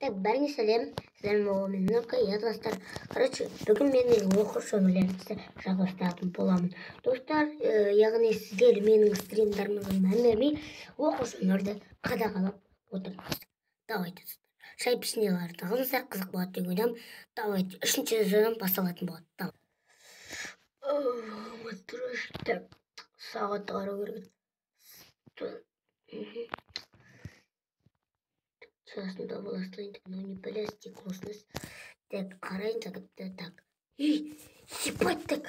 Так, бәріңе сәлем, сіздермен мен Нұрка, я достар. Короче, бүгін менің оқушы өмірлерімді жалғастыратын боламын. Достар, яғни сіздер менің стримдарыма мән бермей, оқушы өмірді қадағалап отырыңыздар. Давайте, достар. Шай пішінелерді алыңыздар, қызық болады деп ойлаймын. Давайте, үшінші сезон басталатын болады. Давай. Так, сағатты қарау керек. Часында боласың, но не плястик осыныс. Так, қарайын сағатты, так. Ей, ебать, так.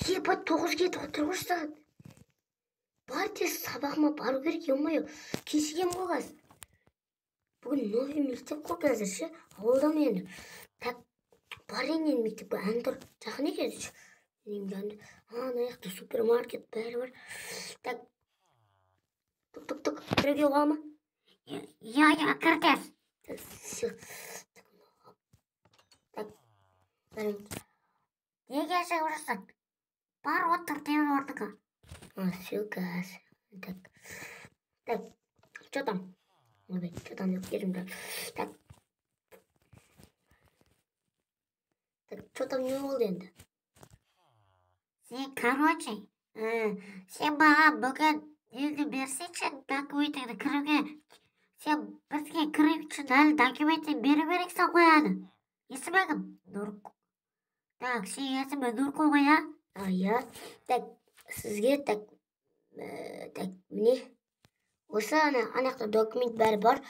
Ебать, 9 кетіп отыр ғой сағат. Бар тез сабағыма бару керек, ё-моё. Кешігемін ғой қазір. Бүгін новый мектеп қой қазір ше, ауылдамын енді. Так, барайын енді мектепке, ән тұр. Жақын екен ше. Менің жанымда. Ана жақта супермаркет бәрі бар. Так. Тук-тук-тук, кіруге бола ма? Я, кір тез. Все. Так, Неге шығып жүрсің? Бар отыр деген орныңа. Все, қазір. Так, так, что там? Ой, что там деп келдім. Так, так, что там не болды енді? Сен, короче, сен маған бүгін нені берсеңші, документіңді кіруге. Сен бізге кіру үшін әлі документін беру керексің ғой әлі. Есімің кім? Нұр. Так, сен есімің Нұрко ғой, иә? А, иә. Так, сізге так, так, міне. Осы ана жақта документ бәрі бар.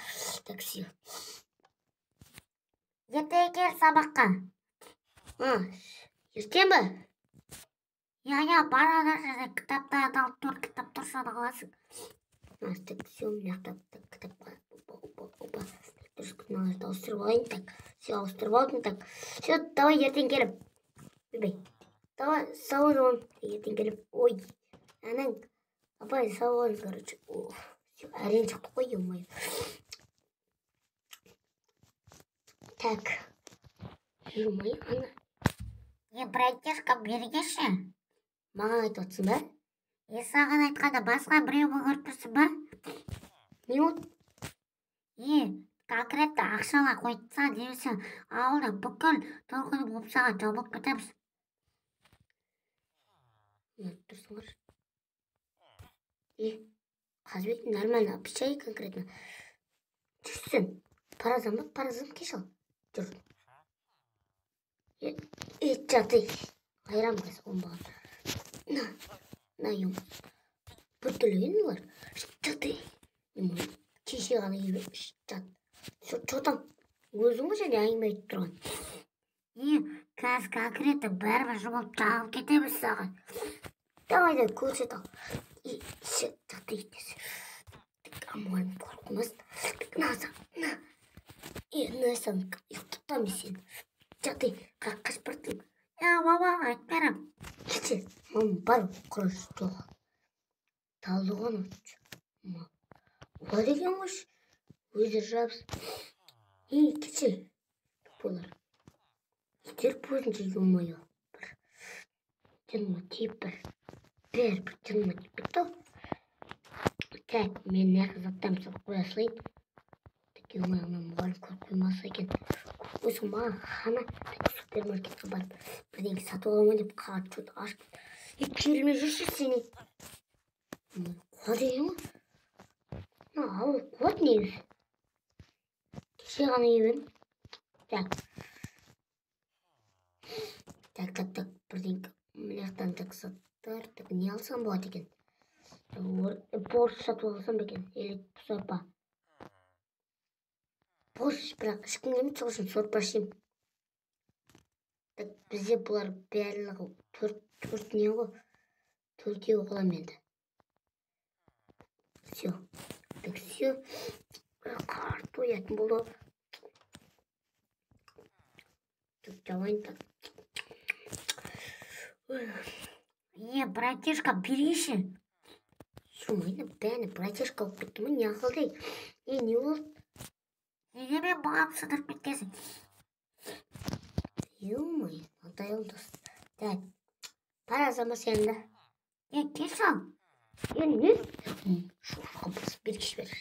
Так, все. Ертең кел сабаққа. А, ертең бе? Иә, иә, бар ана жерде кітаптарды алып тұр, кітап тұр, соны аласың. А, так, все, мына жақта так, кітапқа. Опа, опа, опа. Дұрыс, мыналарды ауыстырып алайын. Так, все, ауыстырып алдым. Так, все, давай ертең келіп. Ойбай. Давай, сау болыңыз. Ертең келіп. Ой, анаң, апай, сау болыңыз, короче. Оф, все, әрең шықтық қой, ё-моё. Так, ё-моё, ана. Е, братишка, бергеші. Маған айтып отырсың ба? Е, саған айтқанда басқа біреу көріп тұрсың ба? Не болды? Е, конкретно ақшалар қойып тастаған немесе ауылда бүкіл тұрғын болып саған жабылып кетеміз. Не айтып тұрсыңдар? Е, Қазбек, нормально, обещай конкретно. Жүрсін. Паразам ба? Паразам кеш ал. Жүр. Е, е, жаты. Айрам қазір оңбаған. На, на, ем. Біртүрлі олар. Жаты. Кеше ғана келіп, жат. Чё там? Өзің ғой және әңгіме айтып тұрған. Е, қазір конкретно бәріміз жұмылып жағып кетеміз саған. Давай да көрсет ал. Е, жаты етесі. Мұғалім көріп қоймасын. На, на. Е, на саған ұйықтатамын сені. Жаты, қашып бара. Е, мама, айтып берем. Кеше, мам, бар, құрыш, жоқ. Талдыған Бар екен ғой, өздері жабыс. Ей, кеше, тупойлар. Итеріп өзінше, ё-моё. Бір жыныма тиіп бір. Бәрі бір жыныма тиіп кетті ғой. Так, мен мына жаққа заттарымды салып қоя салайын. Так, ё-моё, ана мұғалім көріп қоймаса екен. Көріп қойса маған хана. Так, супермаркетке барып бірдеңе сатып аламын деп қағаз что-то ашып. Е, керілмей жүрші сен. Қуады екен ғой. Мына ауыл қуады негізі. Кеше ғана келіп едім. Так. Так, так, так, бірдеңе мына жақтан так заттар. Так, не алсам болады екен? Борщ сатып алсам ба екен? Или сорпа? Борщ, бірақ ішкім келмейді, сол үшін сорпа ішемін. Так, бізде бұлар барлығы төрт не ғой? Төртеу қыламын енді. Все. Так, все. Қар тоятын болды. Так, давай, так. Е, братишка, береші. Ё-моё, бәрі братишка болып кетті ме? Не ақылды? Е, не болды? Неге мен маған сындырып кеткенсің? Ё-моё, надоел дос. Так, паразама сен да. Е, кеш ал. Е, не? Шошқа басып бергеш бер.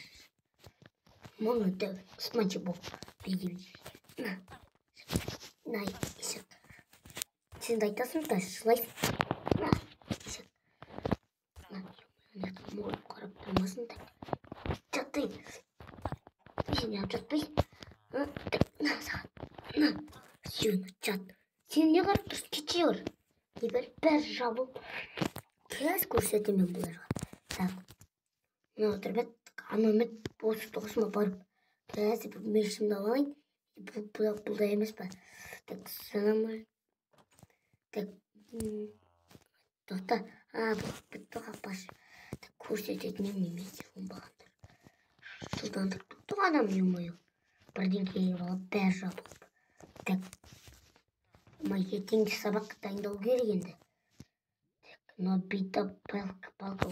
Мұны дәу Спанч Боб беги. На. На, есек. Сен де айтасың да, жылайсың. На, есек. На, ана жақта мұғалім қарап тұрмасын так. Жатай. Сен неғып жатпайсың? А, так, на саған. На. Все, жат. Сен не қарап тұрсың? Кете бер. Не бер, бәрі жабылып. Қазір көрсетемін мен бұларға. Так. Мына отыр бет, анау 39 ма барып. Қазір бір мешімді алайын. Бұл да емес па? Так, санамай. Так, тоқта. А, бұл бітті қақпашы. Так, көрсететін едім немесе оңбағандар. Жылдандырып тұтты ғой адам, ё-моё. Бірдеңке киіп алып, бәрі жабылып. Так, ертеңгі сабаққа дайындалу керек енді. Так, мынау бита палка, палка,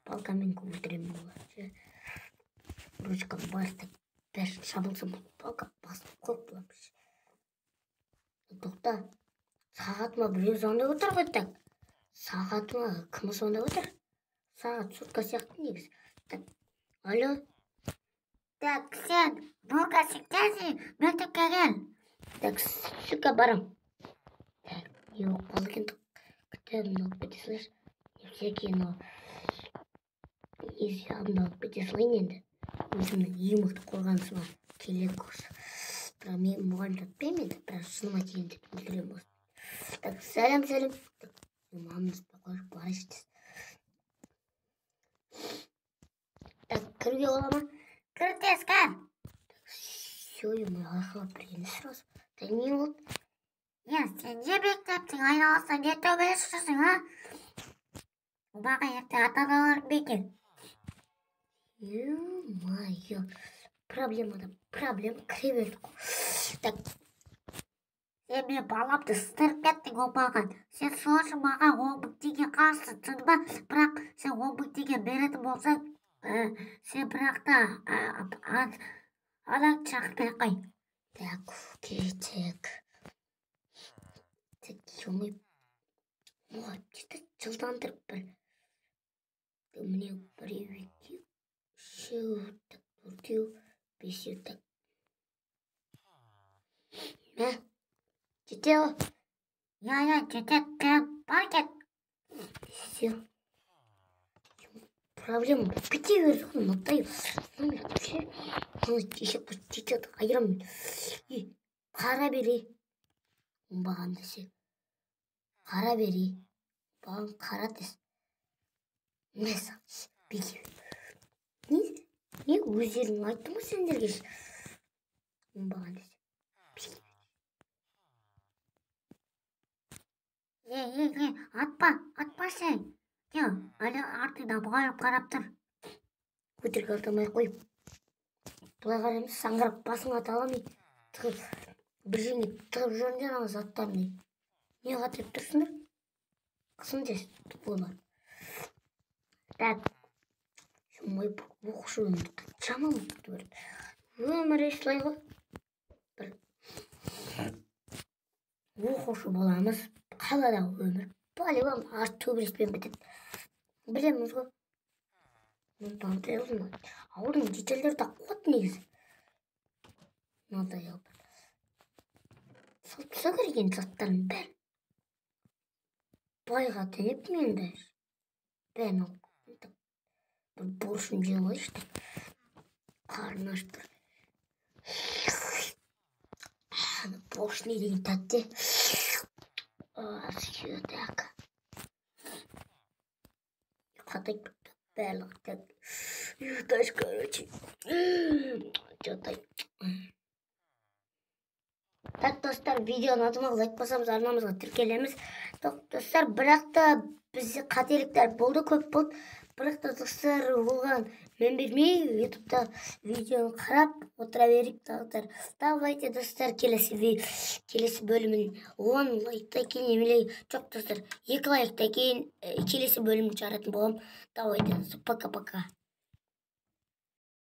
палкамен өлтіремін оларды. Ручкам бар, так, бәрі шабылсам, палка басып қойып боламыз. Тоқта, сағатыма біреу звондап отыр ғой, так. Сағатыма кім звондап отыр? Сағат сутка сияқты негізі. Так, алло. Так, сен, ну-ка, сен мектепке кел. Так, сука, барам. Так, не болып қалды екен? Кітабымды алып кете салайыншы. Не всякий, но несиямды алып кете салайын енді. Өзімнің ең мықты қорғанысыма келеді осы. Бірақ мен мұғалім жатпаймын енді, бірақ шыныма тиген деп өлтіремін осы. Так, сәлем, сәлем. Так, мамамды қойып барайыншы тез. Так, кіруге бола ма? Кір тез, кір. Все, ё-моё, айқайлап бергенде сразу. Так, не болды? Е, сен не мектептің айналасында не төбелесіп жүрсің, а? Маған ертең ата-аналарың бекер. Ё-моё, проблемада проблема кіре берді ғой. Так, Сен менің баламды сындырып кеттің оңбаған. Сен сол үшін маған 10 000 теңге қарызсың, түсіндің ба? Бірақ сен 10 000 теңге беретін болсаң, сен бірақ та анаңды шақыртпай ақ қой. Так, окей, так. Так, ё-моё, мұғалім жеті жылдандырып бір. Міне біреу, екеу, үшеу, так, төртеу, бесеу, так. Мә, жете ғой. Иә, иә, жетеді, кір, бар кет. Все. Проблема болып кете берді ғой, мынадай. Номер ше, ана есек жетеді, айырамын. Е, қара бер, е. Оңбаған десе. Қара бер, е. Оңбаған қара тез. Мә саған, беге. Не, не өздерің айттым ғой сендерге. Оңбаған десе. Беге. Е, е, е, атпа, атпа сен. Е, әлі артыңда мұғалім қарап тұр. Өтірік алдамай қойып. Былай қараймыз, саңғырап басыңа ата аламын. Тығып, бір жеріңе тығып жүріңдер ана заттарын. Не қатырып тұрсыңдар? Қысым тез, тупойлар. Так. Мой оқушы өмірі жаман болып кете берді. Өмірі солай ғой. Бір оқушы боламыз, қаладағы өмір по-любому ар төбелеспен бітеді. Білеміз ғой. Мынандай ауылдың жительдері де қуат негізі. Мынандай салып тастау керек енді заттарын бәрін. Байға теңеп мен даже. Бәрін алып бір борышын жеп алайыншы деп. Қарным ашып тұр. Ана борщ не деген тәтті. Все, так. Қатайып кетті барлығы. Так. Ұйықтайшы, короче. Жатайын. Так, достар, видео ұнады ма? Лайк басамыз, арнамызға тіркелеміз. Так, достар, бірақ та бізде қателіктер болды, көп болды. Бірақ та, достар, оған мән бермей, ютубта видеоны қарап отыра берейік, достар. Давайте, достар, келесі бөлімін 10 лайктан кейін, немесе жоқ, достар, 2 лайктан кейін келесі бөлімін шығаратын боламын. Давайте, достар, пока-пока.